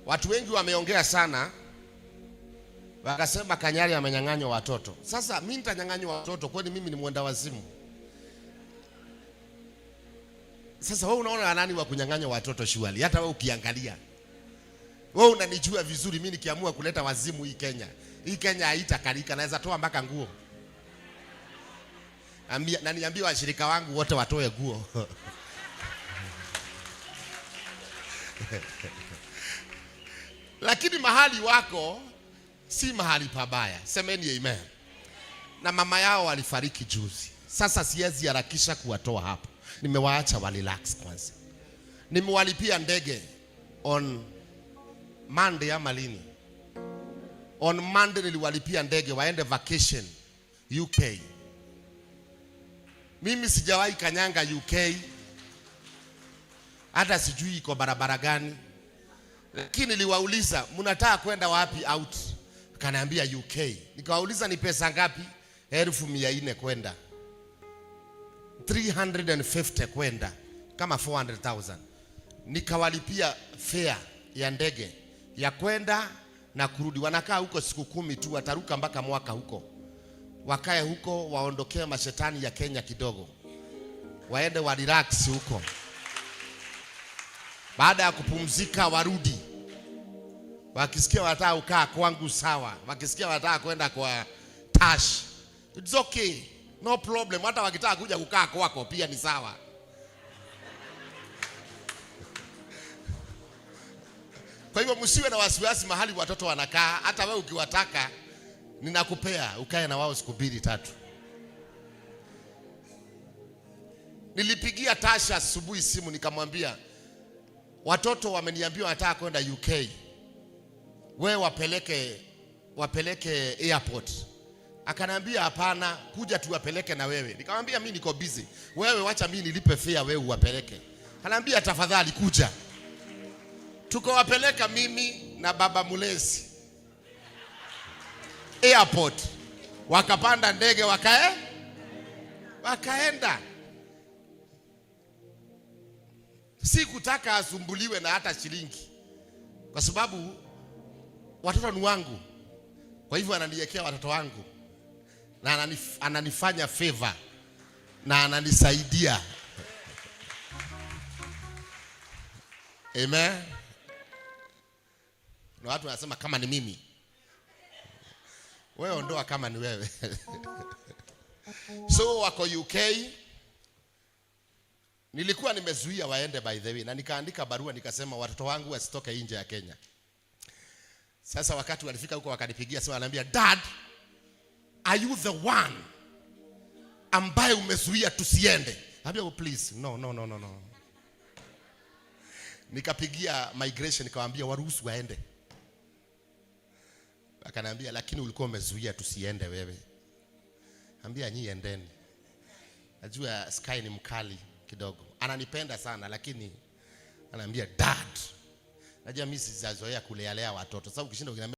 Watu wengi wameongea sana, wakasema Kanyari amenyang'anywa watoto. Sasa mimi nitanyang'anywa watoto kwani mimi ni mwenda wazimu? Sasa wewe unaona nani wa kunyang'anya watoto surely? Hata wewe ukiangalia, wewe unanijua vizuri, mimi nikiamua kuleta wazimu hii Kenya, hii Kenya haitakalika, naweza toa mpaka nguo. Ambia, na niambie washirika wangu wote watoe nguo. Lakini mahali wako si mahali pabaya. Semeni amen. Na mama yao walifariki juzi. Sasa siwezi harakisha kuwatoa hapo. Nimewaacha wa relax kwanza. Nimewalipia ndege on Monday ama lini? On Monday niliwalipia ndege waende vacation UK. Mimi sijawahi kanyanga UK, hata sijui iko barabara gani, lakini niliwauliza mnataka kwenda wapi out? Kaniambia UK. Nikawauliza ni pesa ngapi? 400,000 kwenda, 350 kwenda, kama 400,000. Nikawalipia fare ya ndege ya kwenda na kurudi. Wanakaa huko siku 10 tu, wataruka mpaka mwaka huko. Wakae huko, waondokee mashetani ya Kenya kidogo, waende wa relax huko. Baada ya kupumzika warudi. Wakisikia wanataka kukaa kwangu sawa, wakisikia wanataka kwenda kwa Tash, it's okay, no problem. Hata wakitaka kuja kukaa kwako pia ni sawa. Kwa hivyo msiwe na wasiwasi mahali watoto wanakaa. Hata wewe ukiwataka ninakupea ukae na wao siku 2 3. Nilipigia Tasha asubuhi simu nikamwambia watoto wameniambia wanataka kwenda UK, wewe wapeleke airport. Akaniambia hapana, kuja tuwapeleke na wewe. Nikamwambia mimi niko busy, wewe wacha mimi nilipe fare, wewe uwapeleke. Akaniambia tafadhali kuja. Tukawapeleka mimi na baba mulezi airport, wakapanda ndege wakaenda. Sikutaka asumbuliwe na hata shilingi, kwa sababu watoto ni wangu. Kwa hivyo ananiwekea watoto wangu na ananifanya favor na ananisaidia. Amen. Na watu wanasema kama ni mimi, wewe ondoa kama ni wewe. So wako UK. Nilikuwa nimezuia waende by the way, na nikaandika barua nikasema watoto wangu wasitoke nje ya Kenya. Sasa wakati walifika huko wakanipigia simu, wananiambia Dad, are you the one ambaye umezuia tusiende? Naambia oh, please, no, no, no, no, no. Nikapigia migration nikawaambia waruhusu waende. Akaniambia lakini ulikuwa umezuia tusiende wewe. Ambia nyinyi endeni. Najua Sky ni mkali kidogo. Ananipenda sana lakini ananiambia Dad. Najua mimi sijazoea kulealea watoto. Sababu ukishinda ukiniambia